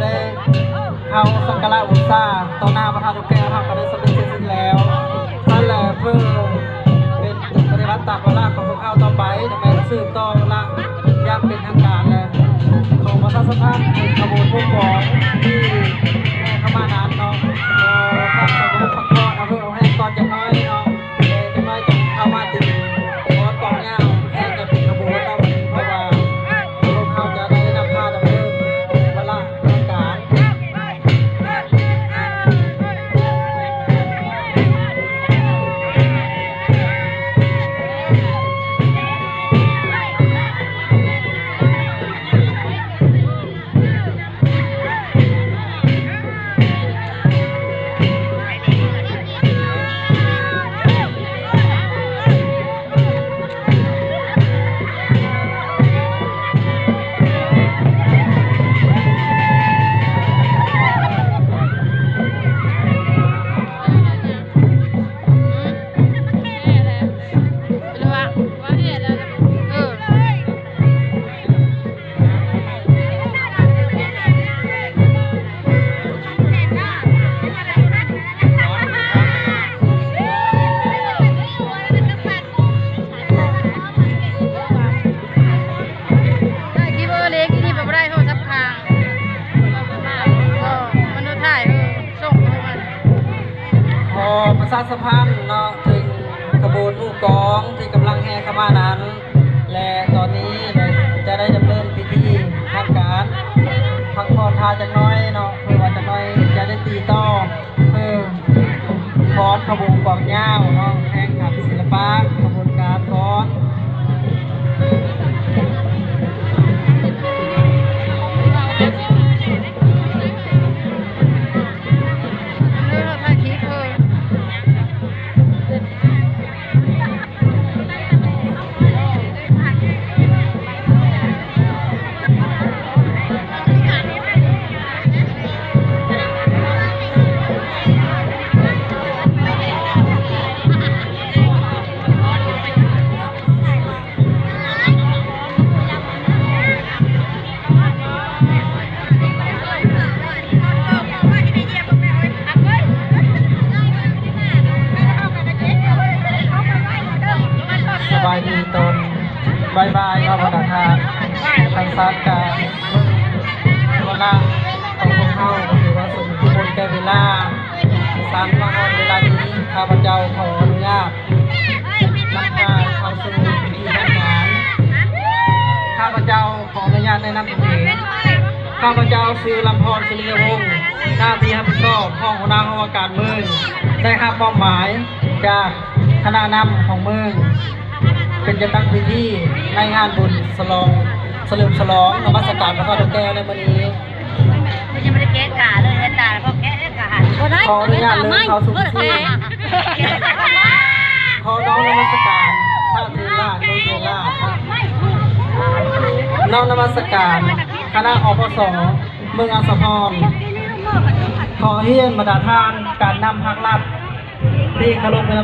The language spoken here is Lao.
ໄດ້ເຂົ້າສັກກາລະບູຊາຕໍ່ໜ້າພະທາດລູກແກ້ວ ເຮົາກໍໄດ້ສຳເລັດເສັດສິ້ນແລ້ວ. ຊັ້ນແຫຼະ ເພື່ອເປັນປະຕິບັດຕາມວາລະຂອງພວກເຮົາຕໍ່ໄປ ແມ່ນສືບຕໍ່ວາລະຢ່າງເປັນທາງການແລ້ວ. ຂໍປະຊາສຳພັນເຖິງຂະບວນຜູ້ກອງທີ່ແຫ່ເຂົ້າມານັ້ນເນາະ ຂໍພັກສະຫງົບພັກຜ່ອນ ເອົາເຫື່ອເອົາແຮງກ່ອນຈັກໜ້ອຍເນາະ. ແຕ່ຈັກໜ້ອຍຈັ່ງເຂົ້າມາຕື່ມ ເພາະວ່າກອງຍາວແຫ່ຈະເປັນຂະບວນເນາະ ເພາະວ່າພວກເຮົາຈະໄດ້ນຳພາດຳເນີນວາລະທາງການ. ຖ່າຍຄລິບເອົາເລກອີ່ນີ້ໄປບໍ່ໄດ້ ໂທລະສັບຄ້າງ ມັນບໍ່ຖ່າຍ ເອີ ສົ່ງເອົາມັນ. ຂໍປະຊາສຳພັນເນາະ ເຖິງຂະບວນໝູ່ກອງທີ່ກຳລັງແຫ່ເຂົ້າມານັ້ນ ແລະ ຕອນນີ້ຈະໄດ້ດຳເນີນພິທີທາງການ ພັກຜ່ອນທ່າຈັກໜ້ອຍເນາະ ເພື່ອວ່າຈັກໜ້ອຍຈະໄດ້ຕີຕໍ່ ເອີ ຟ້ອນຂະບວນກອງຍາວເນາະ ແຂ່ງຂັນສິລະປະຂະບວນການຟ້ອນ. ເອີ ເຮົາຖ່າຍຄລິບເພິ່ນ. ສະບາຍດີຕອນບ່າຍໆ ເນາະ ບັນດາທ່ານ. ທາງສານການເບິ່ງວາລະຂອງພວກເຮົາກໍຖືວ່າສົມຄວນແກ່ເວລາ. ສານມາຮອດເວລານີ້ ຂ້າພະເຈົ້າຂໍອະນຸຍາດນຳພາເຂົ້າສູ່ພິທີທາງການ. ຂ້າພະເຈົ້າ ຂໍອະນຸຍາດແນະນຳຕົນເອງ. ຂ້າພະເຈົ້າຊື່ ລຳພອນ ສຸລິຍະວົງ, ໜ້າທີ່ຮັບຜິດຊອບ ຮອງຫົວໜ້າຫ້ອງວ່າການເມືອງ, ໄດ້ຮັບມອບໝາຍຈາກຄະນະນຳຂອງເມືອງ ເປັນຈັດຕັ້ງພິທີໃນງານບຸນສະຫຼອງ ສະເຫຼີມສະຫຼອງນະມັດສະການພະທາດດອກແກ້ວໃນມື້ນີ້. ຍັງບໍ່ໄດ້ແກະກາເລີຍ ອາຈານ ພໍແກະກາ ຂໍອະນຸຍາດເລີຍເຂົ້າສູ່ພິທີ. ຂໍນ້ອມນະມັດສະການພະເຖລະ ນ້ອງເຖລະ ນ້ອມນະມັດສະການຄະນະ ອພສ ເມືອງອາດສະພອນ. ຂໍຮຽນບັນດາທ່ານການນຳພາກລັດທີ່ເຄົາລົບ